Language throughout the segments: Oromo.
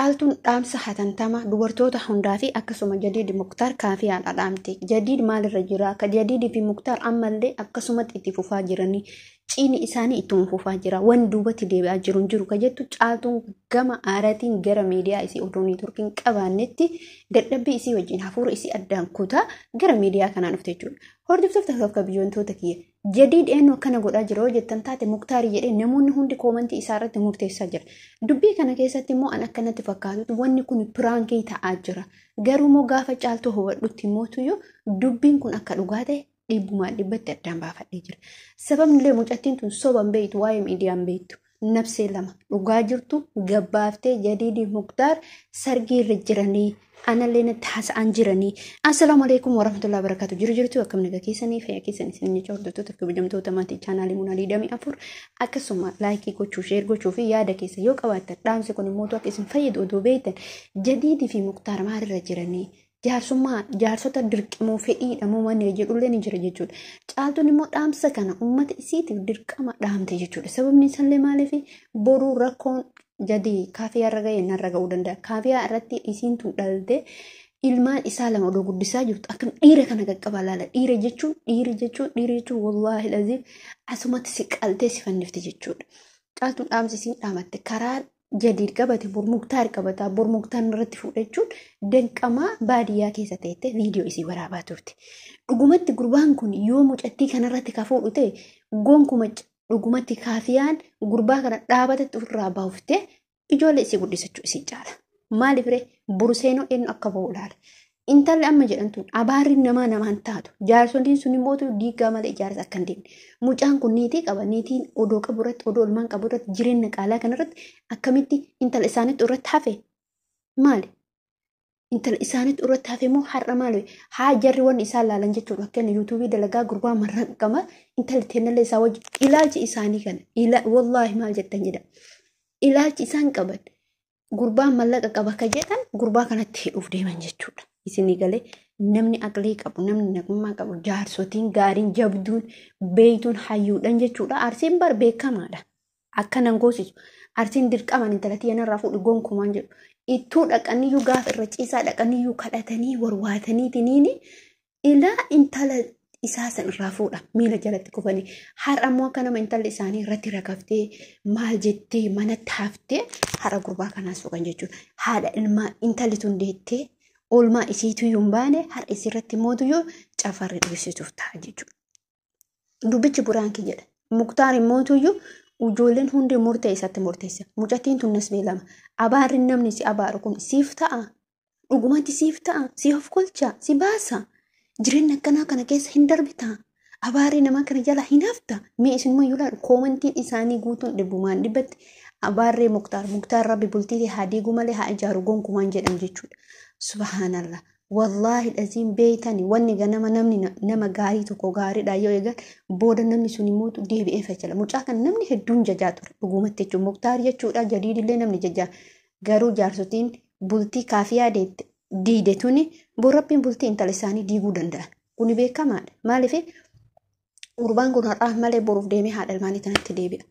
Caaltuun dhaamsa hatantamaa dubartoota hundaa fi akkasuma Jadiid Muktaar Kaafiyaadha dhaamte. Jadiid maalirra jira? Ka Jadiid fi Muktaar ammallee akkasumatti itti fufaa jiranii. Ciini isaanii ittuma fufaa jira. Wan duubatti deebi'aa jiru hin jiru ka jettu Caaltuun gama aaratiin gara miidiyaa isii odoo niitorkiin qabaannetti dadhabbii isii wajjin hafuura isii addaan kutaa gara miidiyaa kanaa dhufte jechuudha. Hordoftoota kabajamtoota kiyya. Jadiid eenyu akkana godhaa jira yoo jettan taate Muktaarii jedhee namoonni hundi koomantii isaa irratti murteessaa jira. Dubbii kana keessatti immoo an akkanatti fakkaatutti wanni kun piraankii ta'aa jira. Garuu immoo gaafa Caaltuu hubadhutti immoo dubbiin kun akka dhugaa ta'e dhibbumaan dhibbatti addaan baafadhee jira. Sababni illee mucattiin tun soban beektu, waa'ee miidiyaan beektu. Nabsee lama dhugaa jirtu gabbaaftee Jadiidii Muktaar sargii irra jiranii anallee natti haasa'an jiranii. Assalaamu alaikum warahmatullahi wabarakatuh. Jiru jirtu akkam nagaa keessanii fayyaa keessanii isin jecha hordoftoota kabajamtoota maatii chaanaalii Munaa 24 akkasuma laayikii gochuu, sheer gochuu fi yaada keessa yoo qabaattan dhaamsi kun immoo akka isin fayyadu odoo beektan Jadiidii fi Muktaar maalirra jiranii? Jaarsummaa jaarsota dirqimoo fedhiidha moo wanni jedhullee ni jira jechuudha. Caaltuun immoo dhaamsa kana uummata isiitiif dirqama dhaamte jechuudha. Sababni isaallee maaliif boruu rakkoon Jadii Kaafiyaa irra ga'e narra ga'uu danda'a. Kaafiyaa irratti isiin tun dhalte ilmaan isaa lama odoo guddisaa jirtu akkam dhiira kana qaqqabaa laala. Dhiira jechuun dhiira jechuun dhiira jechuun wallaahi laziim asumatti si qaltee si fannifte jechuudha. Caaltuun dhaamsi isiin dhaamatte karaa Jadiid qabate bor Muktaar qabata bor Muktaar irratti fuudhachuun danqamaa baadiyyaa keessa teette viidiyoo isii waraabaa turte. Dhugumatti gurbaan kun yoo mucattii kanarratti ka fuudhu ta'e gonkuma dhugumatti Kaafiyaan gurbaa kana dhaabatatti ofirraa baaftee ijoollee isii guddisachuu isii caala. Maaliif ree boru seenoo eenyu akka ba'u ilaala. Intalli amma jedhamtuun abaarri namaa namaan taatu. Jaarsoliin sun immoo diigaa malee ijaarsa akka hin deemne. Mucaan kun niitii qaba. Niitiin odoo qabu irratti, odoo ilmaan qabu irratti, jireenya qaalaa kanarratti akkamitti intala isaaniitti irratti hafe? Maali? Intala isaaniitti irratti hafe immoo har'a maali? Haa jarri wanni isaan laalan jechuudha. Fakkeenya yuutuubii dalagaa gurbaa marraqama intalli teennallee isaa wajjin ilaalchi isaanii kana. Wallaahi maal jettan jedha. Ilaalchi isaan qaban gurbaan mallaqa qaba ka jedhan gurbaa kanatti hidhuuf deeman jechuudha. Isinii galee namni aqlii qabu, namni nagummaa qabu, jaarsotiin gaariin jabduun beeytuun hayyuudhaan jechuudha. Arsiin bar beekamaadha. Akka nan goosisu. Arsiin dirqamaan intala tiyya narraa fuudhi gonkumaan jedhu. Ittuu dhaqaniyyuu gaafa irra ciisaa dhaqaniyyuu kadhatanii warwaataniitiniini ilaa intala isaa san irraa fuudha miila jalatti kufanii. Har'a immoo akka nama intalli isaanii irratti rakaftee maal jettee manatti haftee har'a gurbaa kanaa suuqan jechuudha. Haadha ilmaa intalli tun deettee oolmaa isiitu hin baane har'a isiirratti mootuyyuu cafarri dhiyeessituuf ta'a jechuudha. Dubbichi buraankii jedha. Muktaar immootuyyuu ijoolleen hundi murtee isatti murteessa. Mucattiin tun nasbee lama. Abaarri namni si abaaru kun siif ta'a. Dhugumatti siif ta'a. Si of kolcha. Si baasa. Jireenya akkanaa kana keessa hin darbita. Abaarri namaa kana jala hin hafta. Mee isinuma iyyuu laal koomantiin isaanii guutuun dhibbumaan dhibbatti abaarree Muktaar. Muktaar rabbi bultii haa diigu malee haa ijaaru gonkumaan jedhan jechuudha. Subhaanallah. Wallaahi dhaziin beeytani wanni ganama namni nama gaarii tokko gaariidha yoo eegan booda namni sun immoo deebi'ee facala. Mucaa kan namni hedduun jajaa ture dhugumatti jechuun Muktaar jechuudha Jadiidillee namni jajaa garuu jaarsotiin bultii Kaafiyaa deette diide tuni bor rabbiin bultii intala isaanii diiguu danda'a. Kuni beekamaadha. Maaliif gurbaan kun har'aaf malee boruuf deemee haadha ilmaanii tanatti deebi'a.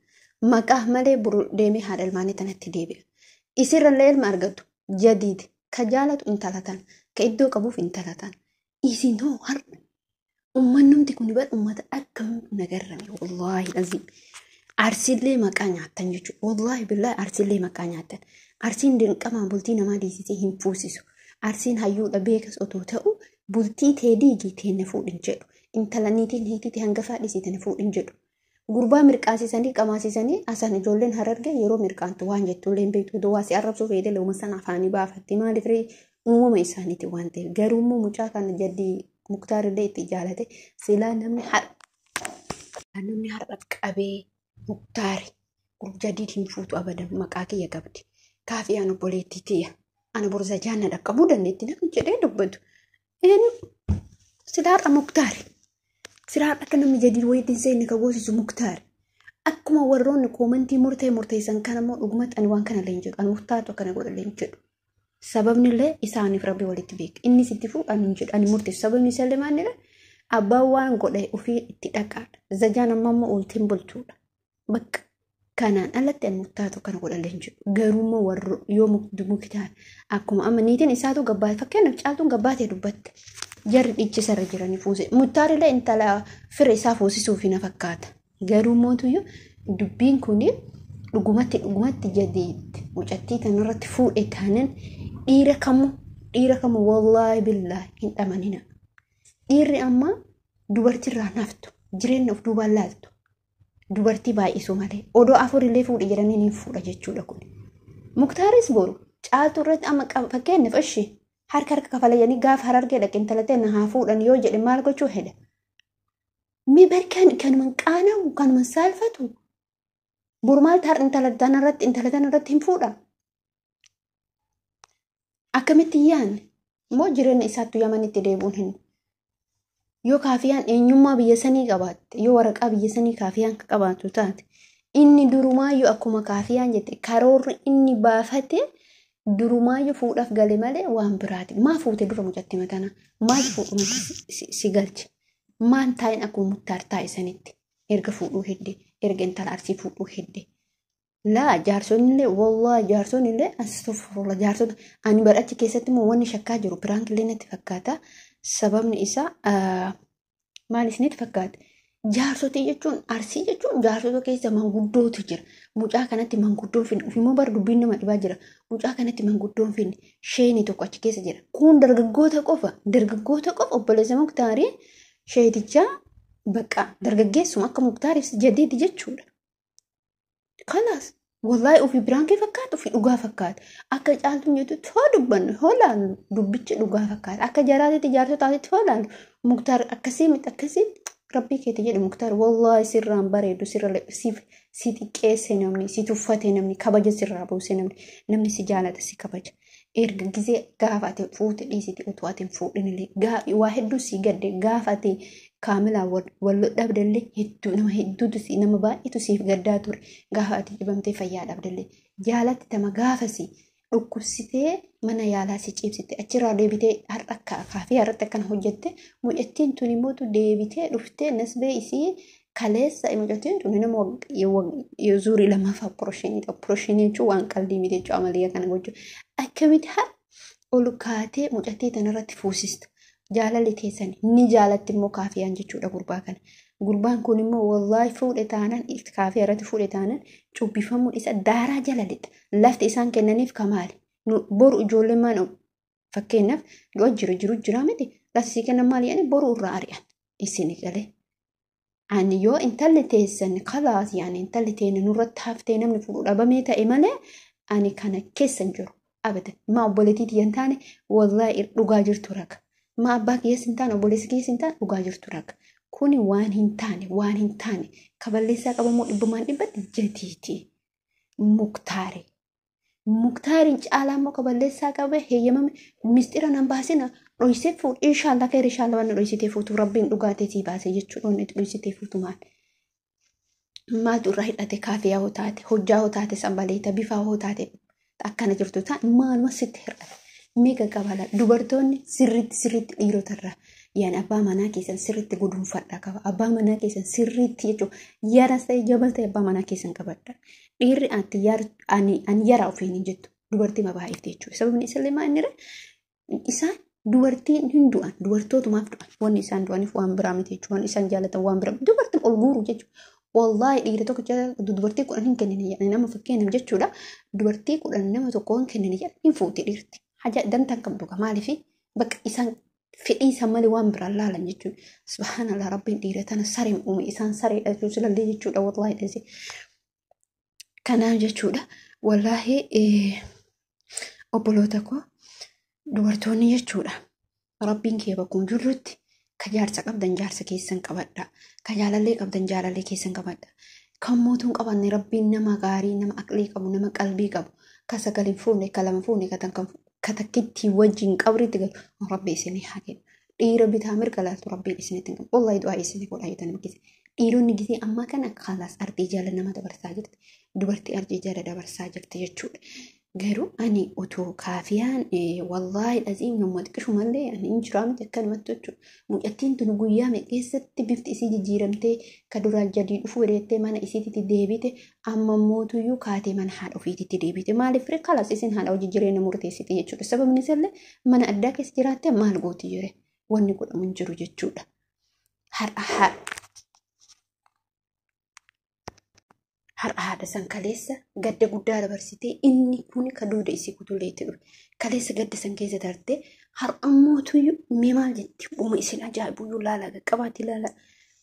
Maqaaf malee boru deemee haadha ilmaanii tanatti deebi'a. Isirrallee ilma argatu Jadiid ka jaalatu intala tana ka iddoo qabuuf intala tana. Isin hoo har'a ummannumti kun bar ummata akkam nagarrame wallaahi aziim. Arsillee maqaa nyaattan jechuudha. Wallaahi billaahi arsillee maqaa nyaattan. Arsiin dirqamaan bultii namaa diisisee hin fuusisu. Arsiin hayyuudha beekas otoo ta'u bultii tee diigi teenna fuudhin jedhu. Intala niitiin niitii tee hangafaa dhiisii tana fuudhin jedhu. Gurbaa mirqaasisanii qamaasisanii asan ijoolleen Harargee yeroo mirqaantu waan jettullee hin beektu. Odoo waa si arrabsuu feete leuma sana afaanii baafatti. Maaliif ree uumama isaaniiti waan ta'eef. Garuu immoo mucaa kana jaddi Muktaar illee itti jaalate silaa namni har'a namni har'a qabee Muktaari jadiid hin fuutu abadan maqaa kiyya qabdi. Kaafiyaan obboleettii tiyya. Ana borza jaanna dhaqqabuu dandeetti namni jedhee dubbatu. Eenyu silaa har'a Muktaari. Silaa har'a akka namni jadiid wayiitti hin seenne ka goosisu Muktaari. Akkuma warroonni koomantii murtee murteessan kana immoo dhugumatti ani waan kana illee hin jedhu. Ani Muktaartu akkana godha illee hin jedhu. Sababni illee isaaniif rabbi walitti beeka. Inni sitti fuudhu ani hin jedhu. Ani murteessu. Sababni isaa illee maalidha? Abbaan waan godhe ofii itti dhaqaadha. Zajaan amma immoo ooltiin bultuudha. Bakka. Kanaan alatti an muktaatu kana godhallee hin jiru. Garuu immoo warri yoo muktaar akkuma amma niitiin isaatu gabbaate fakkeenyaaf caaltuun gabbaatee dubbatte. Jarri dhichisarra jiranii fuuse. Muktaarillee intala fira isaa fuusisuuf na fakkaata. Garuu mootuyyuu dubbiin kun dhugumatti dhugumatti jadiitti mucattii tanarratti fuudhe taanan dhiira kamuu wallaahi billaahi hin dhamanina. Dhiirri amma dubartiirraa naftu jireenya of duubaan laaltu dubartii baay'isuu malee odoo afurillee fuudhe jedhanii ni fuudha jechuudha kun. Muktaaris boru caaltuu irratti amma fakkeenyaaf ishee harka harka kafalayanii gaafa harargee dhaqe intala ta'e na haa fuudhan yoo jedhe maal gochuu hedha. Mi barkaan kanuman qaana'u kanuman saalfatu. Boru maal ta'a intala tanarratti hin fuudha. Akkamitti yaanne immoo jireenya isaattu yamanitti deebi'uun hin. Yoo kaafiyaan eenyummaa biyya sanii qabaatte, yoo waraqaa biyya sanii kaafiyaan qabaattu taate, inni durumaayyuu akkuma kaafiyaan jette karoorri inni baafate durumaayyuu fuudhaaf gale malee waan biraati. Maa fuute dura mucatti matana? Maal fuudhu si galche? Maan taa'in akkuma muktaar taa'e sanitti erga fuudhuu hedde, erga intala arsii fuudhuu hedde. Laa, jaarsonni wallaahi jaarsonni illee, astagfirullah, jaarsota ani barachi keessatti immoo wanni shakkaa jiru prank illee natti fakkaata. Sababni isaa maal isinitti fakkaata? Jaarsotii jechuun, arsii jechuun jaarsota keessa manguddootu jira. Mucaa kanatti manguddoon finne ofiimmoo bara dubbiin nama dhibaa jira. Mucaa kanatti manguddoon finne sheeni tokko achi keessa jira. Kun dargaggoota qofa, dargaggoota qofa, obboleessa Muktaarii sheetichaa bakka dargaggeessuma akka Muktaariif jadiiti jechuudha. Kalaas wallaahi ofii prank fakkaata, ofii dhugaa fakkaata. Akka caaltuun jettutti hoo dubbannu hoo laallu dubbichi dhugaa fakkaata. Akka jaraatitti jaarsotaatitti hoo laallu Muktaar akkasii miti, akkasii rabbii keeti jedhu. Muktaar wallaahi sirraan bareedu, sirra si xiqqeesse namni, si tuffate namni, kabaja sirraa buuse namni, namni si jaalata si kabaja. Erga gizee gaafa ati fuute dhiisiti, utuu ati hin fuudhinillee waa hedduu si gadde. Gaafa ati kaamilaa wal dhabdellee hedduu nama hedduutu si nama baay'eetu siif gaddaa ture. Gaafa ati dhibamtee fayyaa dhabdellee jaalatti tama gaafasi dhukkubsitee mana yaalaa si ciibsite achirraa deebitee har'a kaafii har'atti akkana hojjette. Mucattiin tun immoo deebitee dhuftee nasbee isii kaleessa. Mucattiin tun nama zuurii lamaaf operation jechuun waan qalbii miti jechuudha. Amaliyyaa kana gochuu akkamitti har'a ol kaatee mucattii tanarratti fuusista? Jaalalli teessan ni jaalatti immoo kaafiyaan jechuudha gurbaa kana. Gurbaan kun immoo wallaahi fuudhe taanaan, kaafii irratti fuudhe taanaan, cubbifamuun isa daaraa jala lixa. Lafti isaan kennaniif kamaali? Boru ijoolleen maan fakkeenyaaf du'a jiru jiru jira miti, lafti sii kennan maali jedhanii boru irraa ari'an isin galee. Ani yoo intalli teessan kalaas yaani intalli teenya nurratti haftee namni fuudhu dhabamee ta'e malee ani kana keessa hin jiru. Abadan maa obboleettii tiyya hin taane, wallaahi dhugaa jirtu raga. Maa abbaa kiyyees hin taane, obboleessi kiyyees hin taane, dhugaa jirtu raga. Kuni waan hin taane, waan hin taane. Kaballeessaa qabamoo dhibbumaan dhibbatti jatiiti. Muktaari. Muktaariin caalaa immoo kaballeessaa qabe heeyyamame mistira nan baasina dhoysee fuudhu. Inshaallah keer, inshaallah waan dhoysitee fuutu rabbiin dhugaatee sii baase jechuudha. Wanni dhoysitee fuutu maal? Maaltu irraa hidhate? Kaafiyaa hoo taate, hojjaa hoo taate, sanbaleeta bifaa hoo taate, akkana jirtu taate, maaluma sitti hir'ate? Meeqa qabala dubartoonni sirriitti sirriitti dhiirota irraa yaan abbaa manaa keessan sirriitti guduunfadhaa qaba. Abbaa manaa keessan sirriitti jechuun yaras ta'e jabal ta'e abbaa manaa keessan qabadha. Dhiirri ati ani yara ofiin hin jettu dubartii baay'eefti jechuudha. Sababni isallee maal inni isaan dubartiin hin du'an, dubartootumaaf du'an. Wanni isaan du'aniif waan biraa miti jechuudha. Wanni isaan jaalatan waan biraa dubartiin ol guuru jechuudha. Wallaahi dhiira tokko dubartii 10 hin kennine jedhani nama fakkeenyaaf jechuudha. Dubartii 10 nama tokko hin kennine jedhan hin fuuti dhiirti. Haja dantaan qabdu maaliif bakka isaan fedhii isaan malee waan biraan laalan jechuudha. Subhaanallah, rabbiin dhiira tana sareen uume, isaan sareedha jechuun silallee jechuudha wallaahi dhasi. Kanaaf jechuudha wallaahi obboloota koo dubartoonni jechuudha. Rabbiin kee bakkuma jirrutti ka jaarsa qabdan jaarsa keessan qabadha. Ka jaalallee qabdan jaalallee keessan qabadha. Kan mootuun qabanne rabbiin nama gaarii, nama aqlii qabu, nama qalbii qabu, ka sagal hin fuune, ka lama fuune, ka takkitti wajjin qabriitti galu rabbi isinii haa kennu. Dhiira bitaa mirga laaltu rabbiin isinitti hin qabu. Wallahi du'aa isinii godhaa jettan nama keessa. Dhiironni gisee ammaa kana kalaas ardii jala nama dabarsaa jirti. Dubartii ardii jala dabarsaa jirti jechuudha. Garuu ani otoo kaafiyaan wallaahi dhaziin nama xiqqishu malee ani hin jiraa miti akkanumatti jechuudha. Mucattiin tun guyyaa keessatti bifti isii jijjiiramtee ka duraan jadii dhufuu hedheettee mana isiititti deebite amma mootuyyuu kaatee mana haadha ofiititti deebite. Maaliif ree kalas isin haadha hojii jireenya murteessite jechuudha. Sababni isallee mana addaa keessa jiraattee maal gooti jire wanni godhamu hin jiru jechuudha. Har'a Har'a haadha san kaleessa gadda guddaa dabarsitee inni kun ka duuda isii kutuleetti dhufe. Kaleessa gadda san keessa tarte har'a mootuyyuu mee maal jetti uuma isin ajaa'ibuyyuu laala qaqqabaatti laala.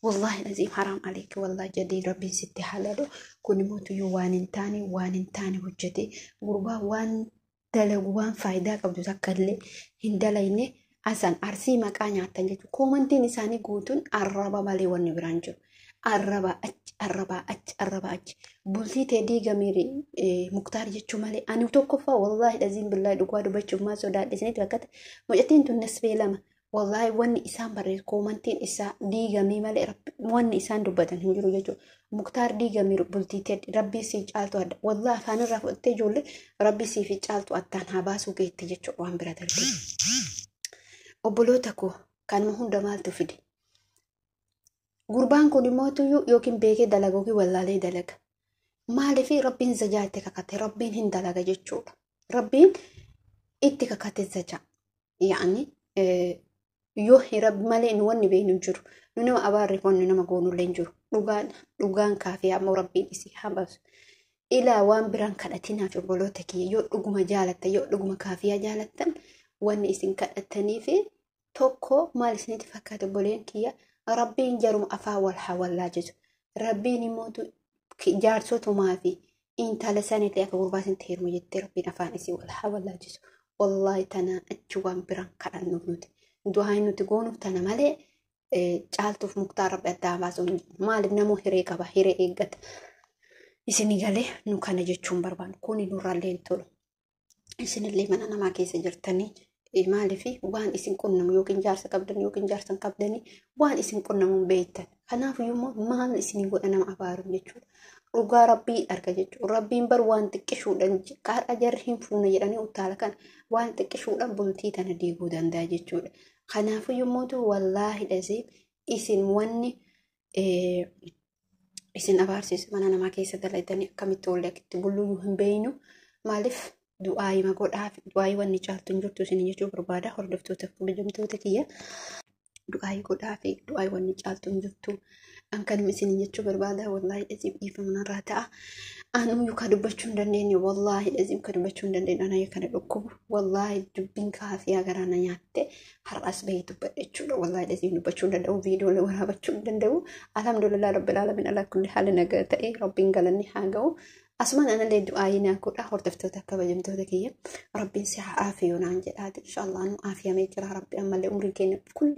Wallaahi aziim haraam aleeki wallaahi jedhee rabbiin sitti halalu kun mootuyyuu waan hin taane waan hin taane hojjete gurbaa waan dalagu waan faayidaa qabdu takka illee hin dalayne asan arsii maqaa nyaattan jechuudha. Koomantiin isaanii guutuun arraba malee wanni biraan jiru. Arraba achi arrabaa achi arrabaa achi. Bultii tee diigamiiri muktaar jechuu malee ani tokkoffaa wallaahi dhaziin billaahi dhugaa dubbachuuf maal sodaadhe isinitti fakkaata. Mucattiin tun nasbee lama wallaahi wanni isaan barreessu koomantiin isaa diigamii malee wanni isaan dubbatan hin jiru jechuudha. Muktaar diigamiiru bultii tee rabbii sii caaltu adda wallaahi afaan irraa fudhattee ijoollee rabbii sii fi caaltu attaan haa baasuu geette jechuudha waan bira darbee. Obboloota koo kanuma hunda maaltu fide? Gurbaan kun immoo tuyyuu yookiin beekee dalaga yookiin wallaalee dalaga. Maaliif rabbiin zajaa itti kakate rabbiin hin dalaga jechuudha. Rabbiin itti kakate zajaa. Yaa'ni yoo rabbi malee nu wanni beeknu hin jiru. Nu nama abaarreef wanni nama goonullee hin jiru. Dhugaan dhugaan kaafee ammoo rabbiin isii haa baasu. Ilaa waan biraan kadhatinaaf obboloota kiyya yoo dhuguma jaalattan yoo dhuguma kaafiyaa jaalattan wanni isin kadhatanii fi tokko maal isinitti fakkaata obboleen kiyya rabbiin jaruma afaan wal hawallaa jechu. Rabbiin immoo jaarsotumaa fi intala sanillee akka gurbaa isin heerumu jettee rabbiin afaan isii wal hawallaa jechu. Wallaahi tana achi waan biraan kadhannuuf nuti. Du'aan nuti goonuuf tana malee caaltuuf muktaar rabbi addaa baasuu hin jiru. Maaliif namuu hiree qaba hiree eeggata. Isin galee nu kana jechuun barbaannu kuni nurraallee hin tolu. Isinillee mana namaa keessa jirtanii maaliif waan isin qunnamu yookiin jaarsa qabdan yookiin jaarsa hin qabdanii waan isin qunnamu hin beektan. Kanaaf immoo maal isinii godha nama abaaru jechuudha. Dhugaa rabbii arga jechuudha. Rabbiin bar waan xiqqishuudhaan har'a jarri hin fuune jedhanii utaala kana waan xiqqishuudhaan bultii tana diiguu danda'a jechuudha. Kanaafuu yommuu wallaahi dhasee isin wanni isin abaarsiisu mana namaa keessa dalagdanii akkamitti oollee akkitti bulluyyuu hin beeynu maaliif du'aayima godhaa du'aayii wanni caaltu hin jirtu isin jechuu barbaada hordoftoota kabajamtoota kiyya du'aayii godhaa fi du'aayii wanni caaltu hin jirtu an kanuma isin jechuu barbaada wallaahi dhaziif dhiifama narraa ta'a anuyyuu ka dubbachuu hin dandeenye wallaahi dhaziif ka dubbachuu hin dandeenye anayyuu kana dhukkubu wallaahi dubbiin kaafiyaa garaa na nyaatte har'as bahee dubbadhe jechuudha wallaahi dhaziif dubbachuu hin danda'u viidiyoolee waraabachuu hin danda'u alhamdulillah rabbil alamin ala kulli haala nagaa ta'e rabbiin galanni haa ga'u. Asumaan anallee du'aayii naa godha hordoftoota kabajamtoota kiyya rabbiin si haa aafiyu naan jedhaati inshallah nu aafiyamee jira rabbi ammallee umrii keenya kulli.